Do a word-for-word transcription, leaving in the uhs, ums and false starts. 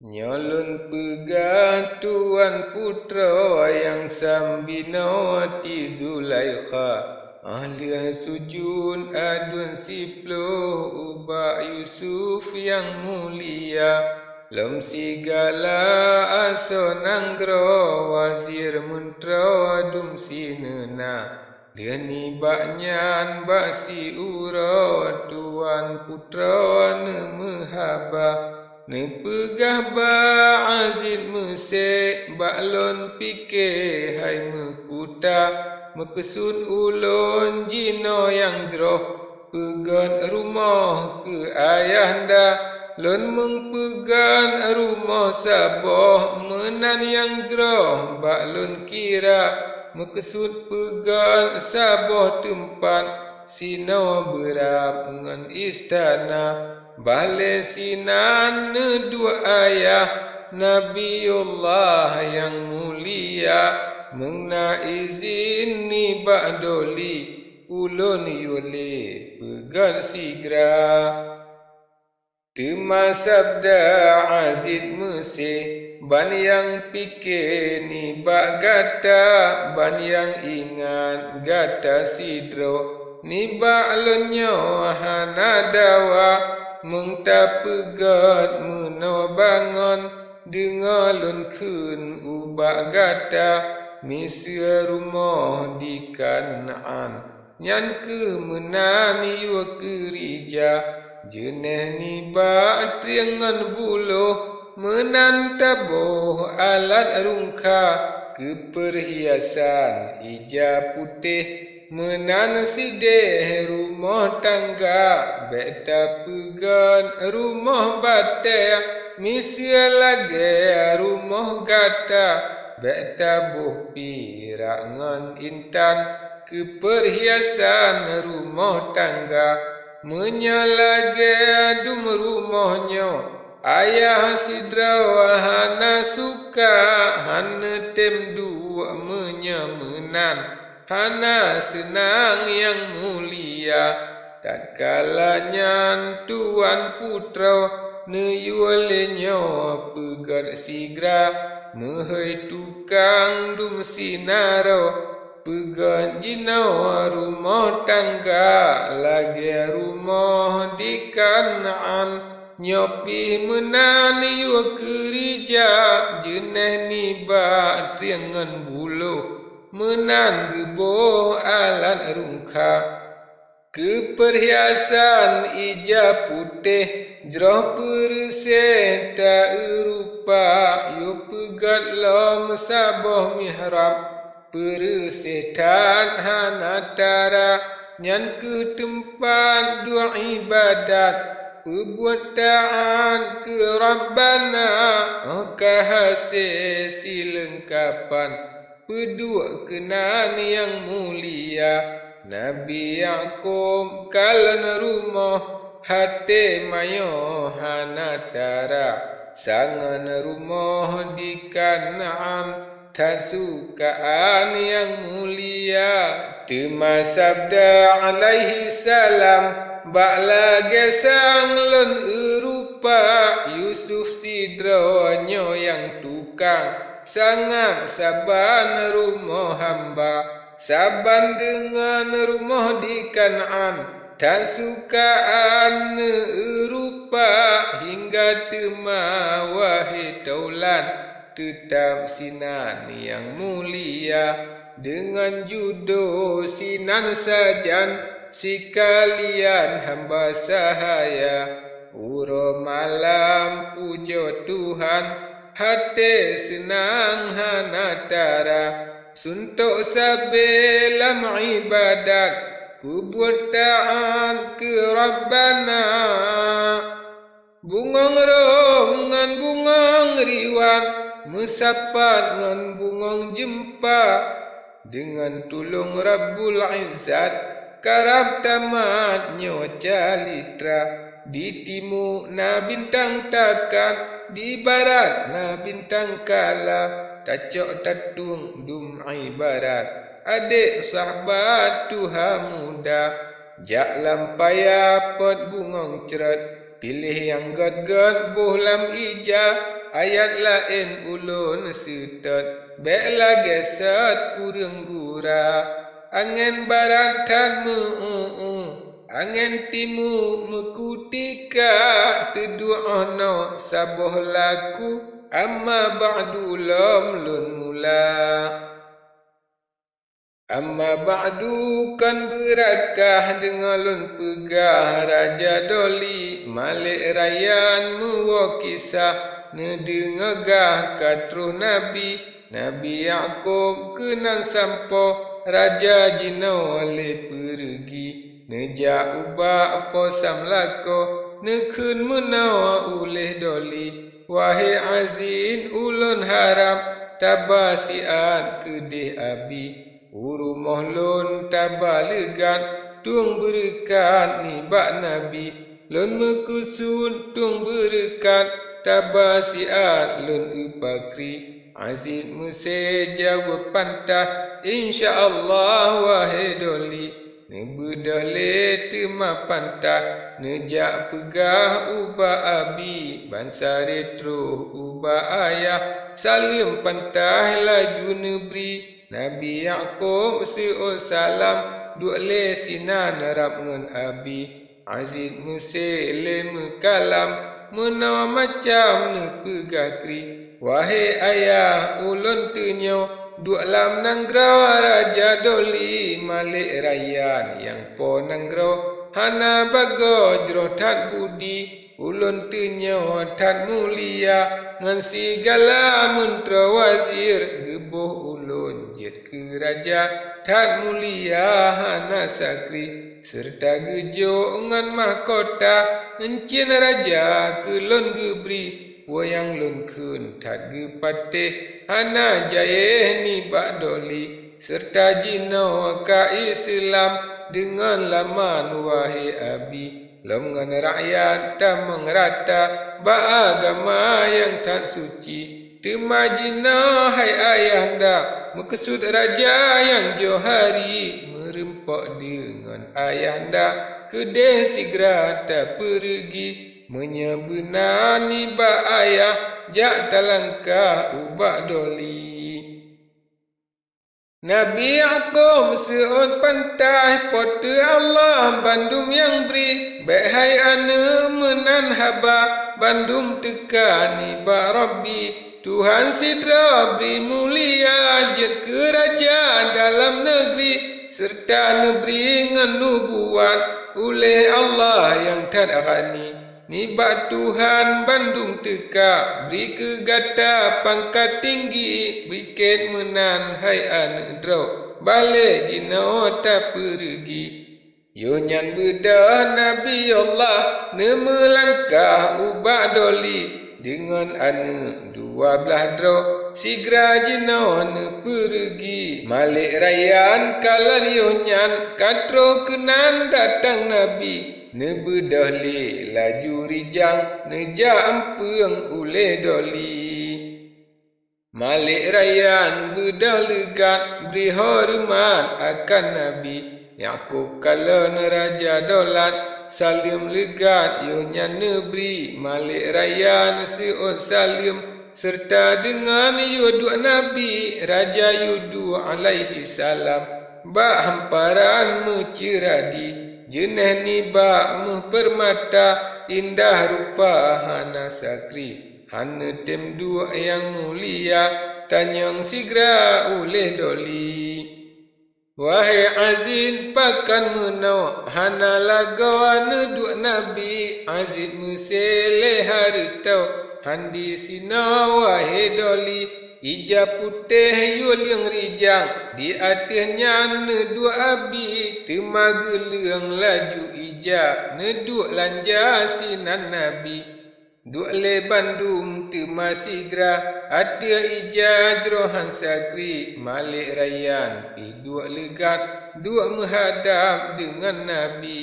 Nyoe lôn peugah tuan putroe nyang sam binoe Siti Zulaikha, óh lheueh sujut aduen siploh ubak Yusuf nyang mulia, lom sigala asoe nanggroe, wazir, meuntroe, dum sineuna. Lheueh nibak nyan bak siuroe tuan putroe neumeuhaba, neupeugah bak Aziz Meusé, bak lôn pike hai meukuta, meukeusut ulôn jinoe nyang jroh, peugöt rumoh keu ayahanda. Lôn meupeugan rumoh saboh meunan nyang jroh bak lôn kira, meukeusut peugöt saboh teumpat sinoe beurab ngon istana. Bah lé sinan neuduek ayah Nabiullah nyang mulia, meuna izin nibak doli ulôn yue lé peugöt sigra. Teuma sabda Aziz Meusé, ban nyang pike nibak gata, ban nyang ingat gata sidroe. Nibak lôn nyoe hana dawa, meung tapeugöt meunoe bangon, deungoe lôn kheun ubak gata, miseue rumoh di Kanaan. Nyan kheueh meunan yue keurija, jeunèh nibak trieng ngon buloh, meunan taboh alat rungkha keu peurhiasan ija putéh. Meunan sidéh rumoh tangga, bèk tapeugöt rumoh batèe, miseue lagèe rumoh gata, bèk taboh pirak ngon intan keu peurhiasan rumoh tangga. Meunyoe lagèe dum rumoh nyoe, ayah sidroe hana suka, hana tem duek meunyoe meunan, hana seunang nyang mulia. Tatkala nyan tuan putroe neuyue lé nyoe peugöt sigra, meuhôi tukang dum sinaroe, peugöt jinoe rumoh tangga lagèe rumoh di Kanaan. Nyoe pih meunan yue keurija, jeunèh nibak trieng ngon buloh, meunan geuboh alat rungkha keu peurhiasan ija putéh. Jroh peureuséh ta-eurupa, yue peugöt lom saboh mihrab, peureuséh that hana tara, nyan kheueh teumpat duek iébadat, peubuet taát keu Rabbana, óh ka hasé sileungkapan peuduek keunan nyang mulia. Nabi Yakub kalon rumoh, até mayoe hana tara, sangon rumoh di Kanaan, that sukaan nyang mulia. Teuma sabda alaihi salam, bak lagèe sang lôn eurupa, Yusuf sidroe nyoe nyang tukang, sangat saban rumoh hamba, saban deungon rumoh di Kanaan, that sukaan neueurupa hingga teuma wahé taulan. Teutab sinan nyang mulia, deungon judo sinan sajan, sikalian hamba sahaya. Uroe malam pujoe Tuhan, até seunang hana tara, suntok sabé lam iébadat, peubuet taát keu Rabbana. Bungöng rhom ngon bungöng riwan, meusapat ngon bungöng jeumpa. Deungon tulông Rabbul Izzat, karab tamat nyoe calitra. Di timu na bintang takan, di barat na bintang kala, tacok tatueng dum iébadat. Adék sahabat tuha muda, jak lam paya peuet bungöng cröt, piléh nyang göt-göt boh lam ija, Ayat laén ulôn seutôt, bék lagée sot kureueng gura. Angén barat that meu-u-u, angén timu meukutika, teuduek 'oh noe saboh laku, amma ba'du lom lôn mula. Amma ba'du, kon beurakah deungoe lôn peugah, Raja Doli, Malék Rayyan meuwoe kisah, neudeungoe gah ka troh Nabi, Nabi Yakub keunan sampoe, raja jinoe lé peureugi. Neujak ubak po Sam lakoe, neukheun meunoe uléh Doli, wahé Aziz, ulôn harab taba siat keudeh abi. U rumoh lôn taba leugat, tueng beureukat nibak Nabi. Lôn meukeusut tueng beureukat, taba siat lôn eupakri. Aziz Meusé jaweueb pantah, insya Allah, wahé Doli. Neubeudôh lé teuma pantah, neujak peugah ubak abi, bansa ré troh ubak ayah, saleuem pantah laju neubri. Nabi Yakub seuôt salam, duek lé sinan rab ngon abi. Aziz Meusé lé meukalam, meunoe macam neupeugah kri. Wahé ayah, ulôn teunyoe duek lam nanggroe Raja Doli, Malék Rayyan nyang po nanggroe, hana bagoe jroh that budi. Ulôn teunyoe that mulia, ngon sigala meuntroe wazir, geuboh ulôn jeuet keu raja that mulia hana sakri, seureuta geujok ngon mahkota, euncien raja keu lôn geubri. Peue nyang lôn kheun that geupatéh, hana jayéh nibak Doli, seureuta jinoe ka Islam deungon laman, wahé abi. Lom ngon rakyat tamong rata bak agama nyang that suci. Teuma jinoe hai ayahanda, meukeusut raja nyang johari, meureumpok deungon ayahanda keudeh sigra tapeureugi. Meunyoe beuna nibak ayah, jak talangkah ubak Doli. Nabi Yakub seuôt pantah, Po teu Allah bandum nyang bri, bék hai aneuëk meunan haba, bandum teuka nibak Rabbi. Tuhan sidroe bri mulia, jeuet keu raja dalam neugri, seureuta neubri ngon nubuwat uléh Allah nyang that ghani. Nibak Tuhan bandum teuka, bri keu gata pangkat tinggi, bri keu meunan hai aneuëk droe, balek jinoe tapeureugi. Yoh nyan beudôh Nabi Allah neumeulangkah ubak Doli deungon aneuëk dua blaih droe, sigra jinoe neupeureugi. Malék Rayyan kalon yoh nyan ka troh keunan datang Nabi. Neubeudôh lé laju rijang, neujak eumpeueng uléh Doli. Malék Rayyan beudôh leugat, bri horeumat akan Nabi. Yakub kalon raja dolat, saleuem leugat yoh nyan neubri. Malék Rayyan seuôt saleuem, seureuta deungon yue duek Nabi, Raja Yudu alaihi salam. Bak hamparan meuceuradi, jeuneh nibak meupeurmata, indah rupa hana sakri, hana neutem duek nyang mulia, tanyong sigra uléh Doli. Wahé Aziz, pakon meunoe hana lagoe neuduek Nabi? Aziz meusé lé hareutoe, han disinoe wahé Doli. Ija putéh yue leueng rijang, di ateueh nyan neuduek abi, teuma geuleueng laju ija, neuduek lanja sinan Nabi. Duek lé bandum teuma sigra, ateueh ija jroh han sakri. Malék Rayyan pih duek leugat, duek meuhadab deungon Nabi.